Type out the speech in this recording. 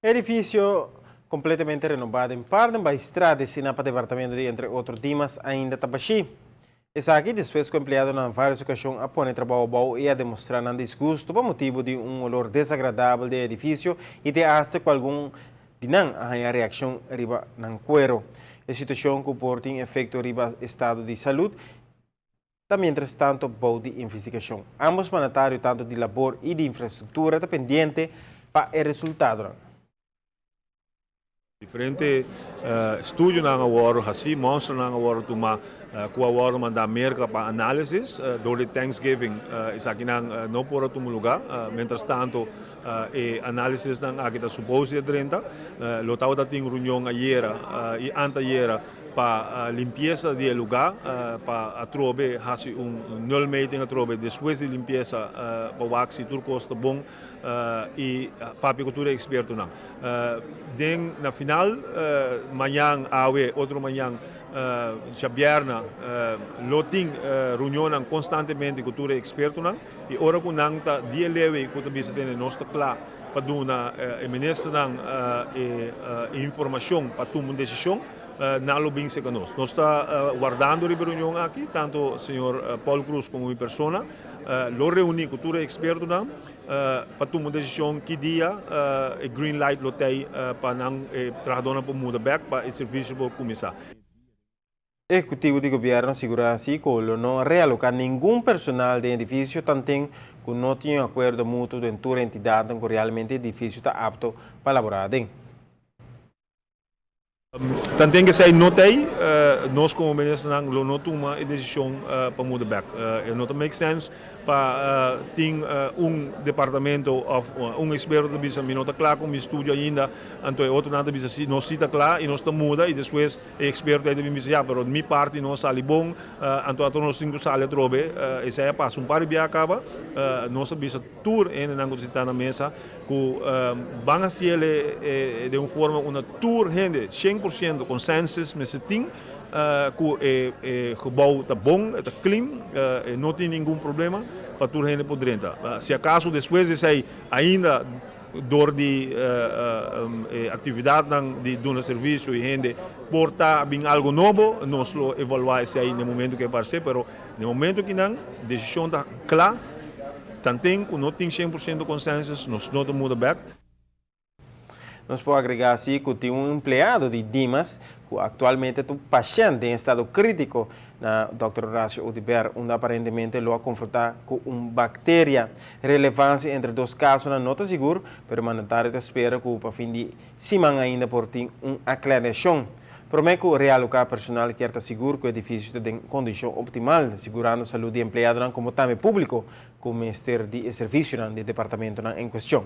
Edificio completamente renoba den Paardenbaaistraat destina pa departamento di entre otro Dimas ainda ta bashi. Esaki despues cu empleadonan na varios ocasion a pone trabao abao y a demostra nan disgusto pa motibo di un olor desagradabel den e edificio y te hasta cu algun di nan a haya reaccion riba nan cuero. E situacion cu por tin efecto riba estado di salud ta mientrastanto bou di investigashon. Ambos mandatario tanto di labor i di infrastruktura ta pendiente pa e resultadonan. Diferente studionan a wòrdu hasí, mònsternan a wòrdu tumá ku a wòrdu mandá Merka pa análisis. Dor di Thanksgiving esakinan no por a tuma lugá. Mientras tanto e análisisnan aki ta supos di a drenta. Lo tabata tin reunion ayera i antayera pa limpiesa di e lugá, pa atrobe hasi un nulmeting atrobe despues di limpiesa pa wak si tur kos ta bon i papia ku tur e ekspertonan. Den na final mañan awe otro mañan djabièrna lo tin reunionnan konstantemente ku tur e ekspertonan i ora ku nan ta di e lewe ku ta bisa tene nos ta kla pa duna e ministernan e informashon pa tuma un desishon. Nan lo bin serka nos. Nos ta wardando riba e reunion aki, tanto señor Paul Croes komo mi persona lo reuní ku tur e ekspertonan pa tuma un desishon ki dia e green light lo tei pa nan e trahadónan por muda bèk pa e servisio por kuminsá. Ehekutivo di gobièrnu a sigurá si ku lo no realoká ningun personal den edifisio tanten ku no tin un akuerdo mutuo den tur entidatnan ku realmente e edifisio ta apto pa laborá aden. Tanten ku esei no ta ei, nos komo ministernan lo no tuma e desishon pa muda bèk. E no ta make sense pa tin un departamento òf un eksperto ta bisa mi no ta kla ku mi studio ainda, anto e otronan ta bisa si nos si ta kla i nos ta muda i despues e eksperto ei ta bin bisa ya pero mi parti no a sali bon, anto ato nos tin ku sali atrobe. Esei a pasa un par di biaha kaba, nos a bisa tur hendenan ku ta sintá na mesa ku ban hasiel den un forma unda tur hende 100% consensus mester tin ku e gebouw ta bon, e ta clean, e no tin ningun problema pa tur hende por drenta. Si acaso despues di esei ainda dor di e actividadnan di duna servicio y hende por ta bin algo nobo, nos lo evalua esei na e momento ku e parse, pero na e momento kinan decision ta cla. Tanten ku no tin 100% konsensus, nos no ta muda bèk. Nos por agregá si ku tin un empleado di Dimas ku aktualmente ta un pashènt den estado krítiko na Dòkter Horacio Oduber, unda aparentemente lo a konfrontá ku un bakteria. Relevansia entre dos kasonan no ta sigur, pero mandatario ta spera ku pa fin di siman ainda por tin un aklarashon. Promé ku realoká personal kier ta sigur ku edifisio ta den kondishon optimal, sigurando salud di empleadonan komo tambe públiko ku mester di e servisionan di e departamentonan en kuestion.